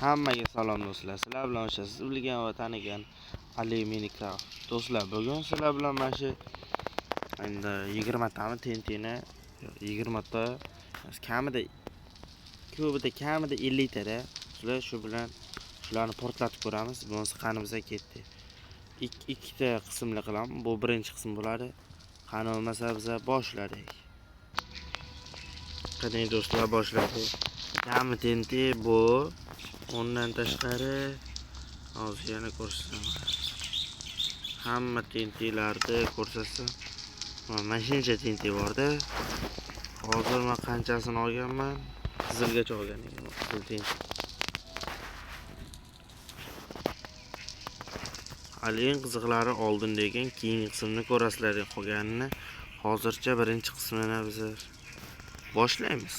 Hammaga salom do'stlar. Sizlar bilan o'sha siz bilgan va tanigan Ali Minecraft. Do'stlar, bugun sizlar bilan mana shu endi 20 tami TNTni 20 ta kamida ko'pida kamida 50 tada sizlar shu bilan shularni portlatib ko'ramiz. Bunisi qanimizga ketdi. Ikkita qismli qilamiz. Bu birinchi qism bo'ladi. Qani bo'lmasa biza boshladik. Qani do'stlar, boshladik. Kami TNT bu. Ondan tashqari hozir yana ko'rsataman. Hamma TNTlarni ko'rsatsam, mana shuncha TNT borda. Hozir men qanchasini olganman? Qizilgacha olgan ekanman, qizil TNT. Hali eng qiziqlari oldin degan keyingi qismni ko'rasizlar, qolganini hozircha birinchi qismini biz boshlaymiz.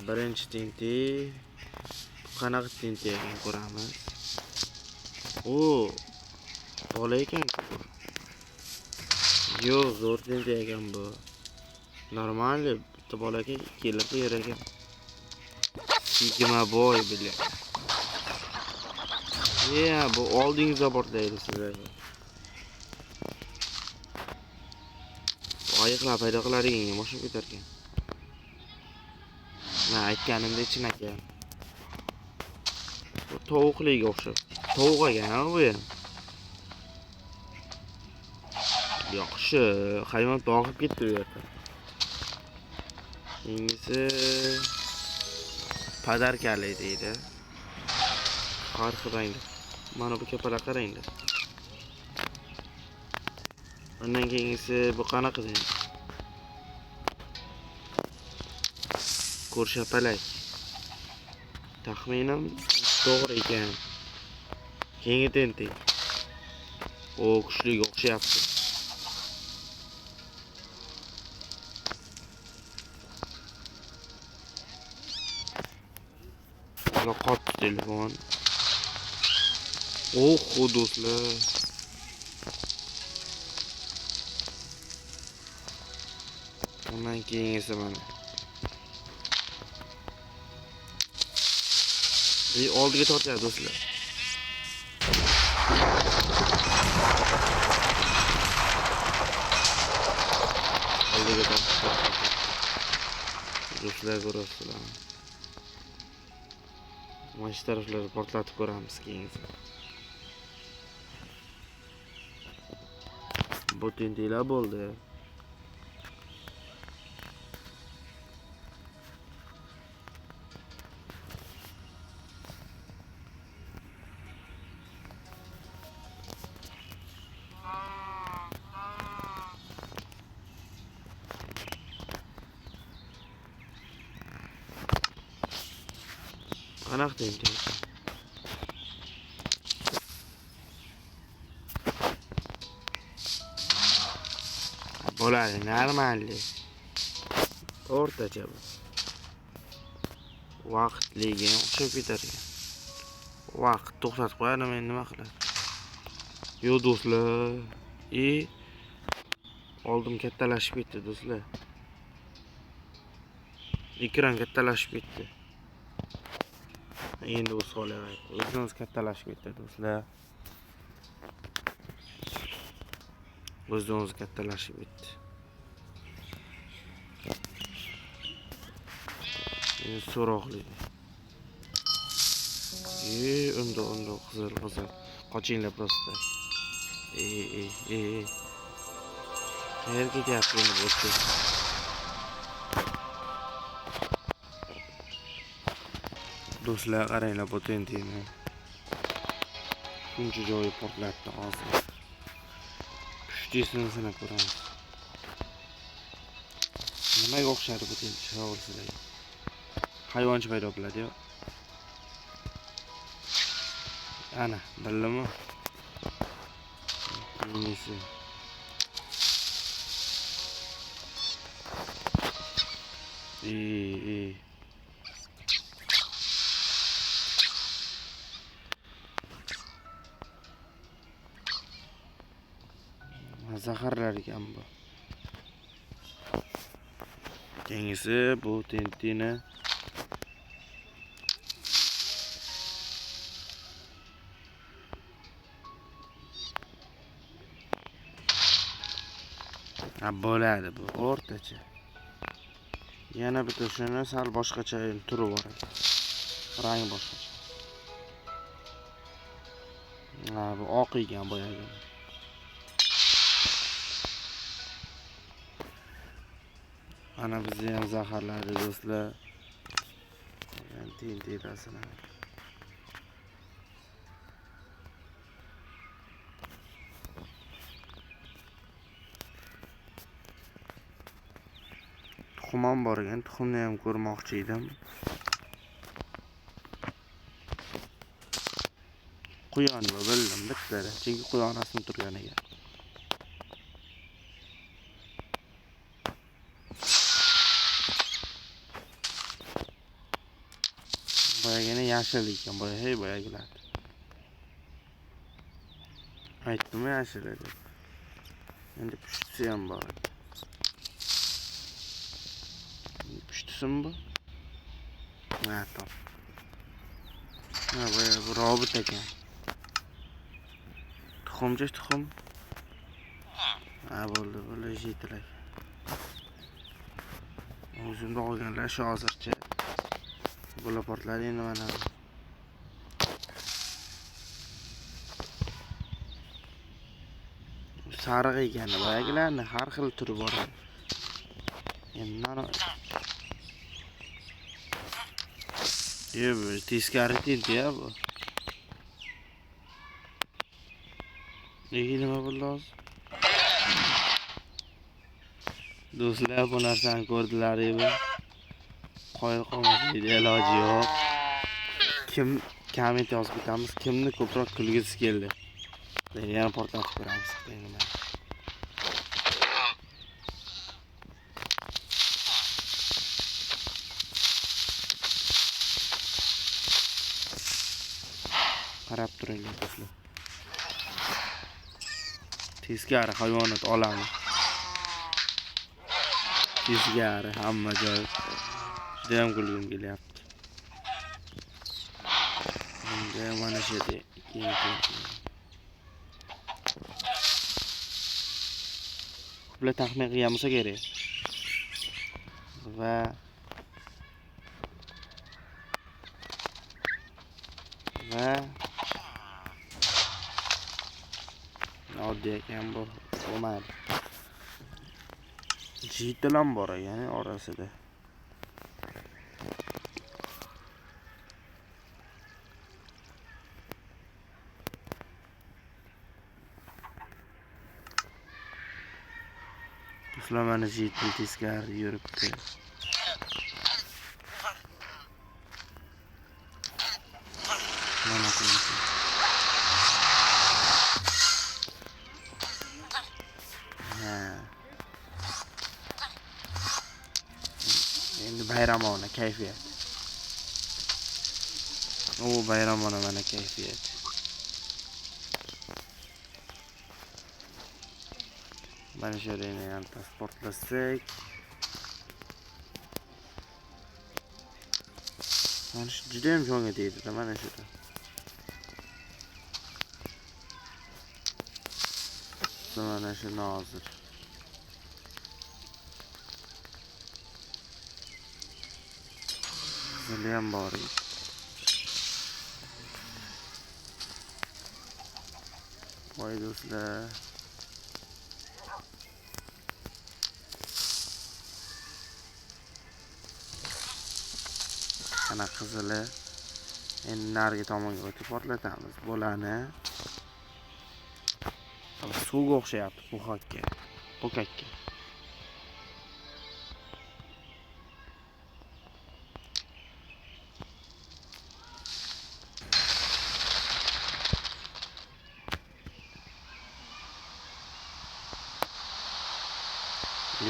Birinchi TNT qanaqa TNT ekan ko'ramiz. O, bola ekan bu. Yo'q, zo'r TNT ekan bu. Normal, bitta bolaga kelib yer ekan. Sigma boy bile. Ya, bu oldingizda portlaydi sizlarga. Ayiqlar paydo qiladiganga moshib ketar ekan. Men aytganimdek chin ekan. Bu tovuqliga o'xshab. Tovuq ekan bu ham. Yaxshi, hayvon boqib ketdi bu yerda. Keyingisi padarkali deydi. Har xil rangda. Mana bu kapalar qaranglar. Undan keyingisi bu qanaqa deydi? Ko'rshapalak. Taxminim to'g'ri ekan. Keyingi TNT. O, kuchliga o'xshayapti. Qotdi telefon. Oho do'stlar. Undan keyingisi mana. Oldiga tortyapti do'stlar. Oldiga tortyapti. Do'stlar ko'rasizlar. Mana shu taraflarni portlatib ko'ramiz keyingisi. Bu TNTlar bo'ldi. Qanaqa TNT? Bo'ladi, normalli. O'rtacha bu. Vaqtliga o'xshab ketar ekan. Vaqt to'xtatib qo'yadimi, endi nima qiladi? Yo'q do'stlar. Oldim kattalashib ketdi do'stlar. Ekran kattalashib ketdi. Endi o'z holyapti. O'zidan o'zi kattalashib ketdi do'stlar. O'zidan o'zi kattalashib ketdi. Endi so'roqli. Unda qizil qizil. Qochinglar prosta. Qayerga ketyapti endi bu? Do'stlar qaranglar bu TNTni. Shuncha joyi portlatdi hozir. Kuchlisini sinab ko'ramiz. Nimaga o'xshadi bu TNT sizlarga? Hayvoncha paydo bo'ladi-yu. Ana, bildimmi? Keyingisi. Zaharlar ekan bu. Keyingisi bu TNTni Ha, bo'ladi bu o'rtacha. Yana bitta shuni sal boshqacha turi bor ekan. Rang boshqacha. Ha, bu oq ekan boyagi. Ana bizni ham zaharladi do'stlar. TNT'lasini. Tuxum ham bor ekan, tuxumni ham ko'rmoqchi edim. Quyon bu, bildim bittada, chunki quyon rasmi turgan ekan. Boyagina yashil ekan, boya hey boyagilar. Aytdim yashil deb. Endi pushtisi ham bor. Pushtisimi bu? Ha, top. Ha, boya bu robot ekan. Tuxumcha tuxum. Ha, bo'ldi, bo'ldi, yetilak. O'zimda olganlar shu hozircha. Bular portladi endi mana. Sariq ekan, boyagilarni har xil turi bor. Endi mana bu teskari TNT ya bu. Nega nima bo'ldi hozir? Do'stlar, bu narsani ko'rdilar bu. Qoyil qolmaslikni iloji yo'q. Kim komment yozib ketamiz, kimni ko'proq kulgisi keldi. Endi yana portlatib ko'ramiz. Endi mana. Qarab turinglar do'stlar. Teskari hayvonot olami. Teskari hamma joy. Juda ham kulgim kelyapti. Endi mana shu yerda ko'plar taxmin qilgan bo'lsa kerak. Va oddiy ekan bu, bo'lmadi. Jitil ham bor ekan orasida. Do'stlar, mana jitil teskari yuribdi. Mana endi bayramona kayfiyat. O bayramona mana kayfiyat. Mana shu yerni ham portlasak. Mana shu juda ham jonga tegdi mana shu. Mana shu hozir. Qizili ham bor. Voy do'stlar. Ana qizili. Endi narigi tomonga o'tib portlatamiz bolani. Suvga o'xshayapti po'kakka. Po'kakka.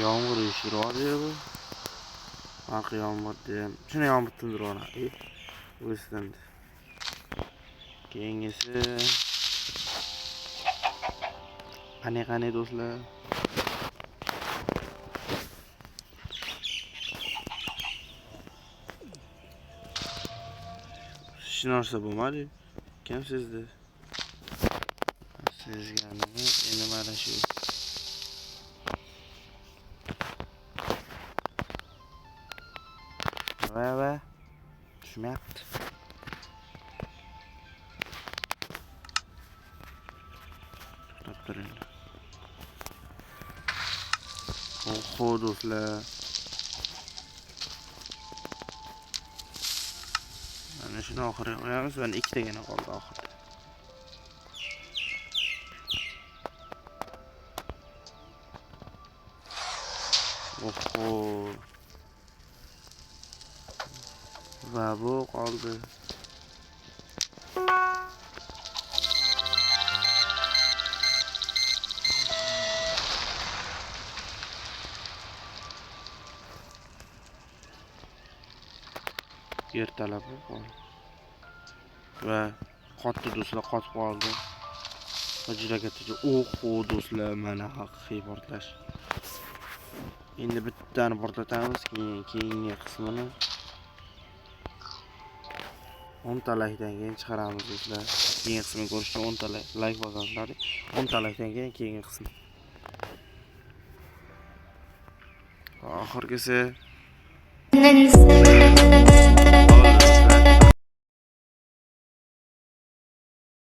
Yomg'ir uyushtiryapti bu. Aq yomg'ir deyam. Shuni yomg'ir tindirib. O'zindi. Keyingisi qani qani do'stlar. Hech narsa bo'lmadi. Kim sezdi? Sezganini endi mana shu. Va tushmayapti. To'xtab turinglar. Oho do'stlar. Mana shuni oxiriga qo'yamiz. Mana ikkitagina qoldi oxirida. Oho. Va bu qoldi. Ertalab qoldi. Va qotdi do'stlar, qotib qoldi. Va juda katta. Oho do'stlar, mana haqiqiy portlash. Endi bittani portlatamiz, keyin keyingi qismini 10 ta laykdan keyin chiqaramiz do'stlar. Keyingi qismini ko'rish uchun 10 ta layk bosasizlar. 10 ta laykdan keyin keyingi qism. Oxirgisi.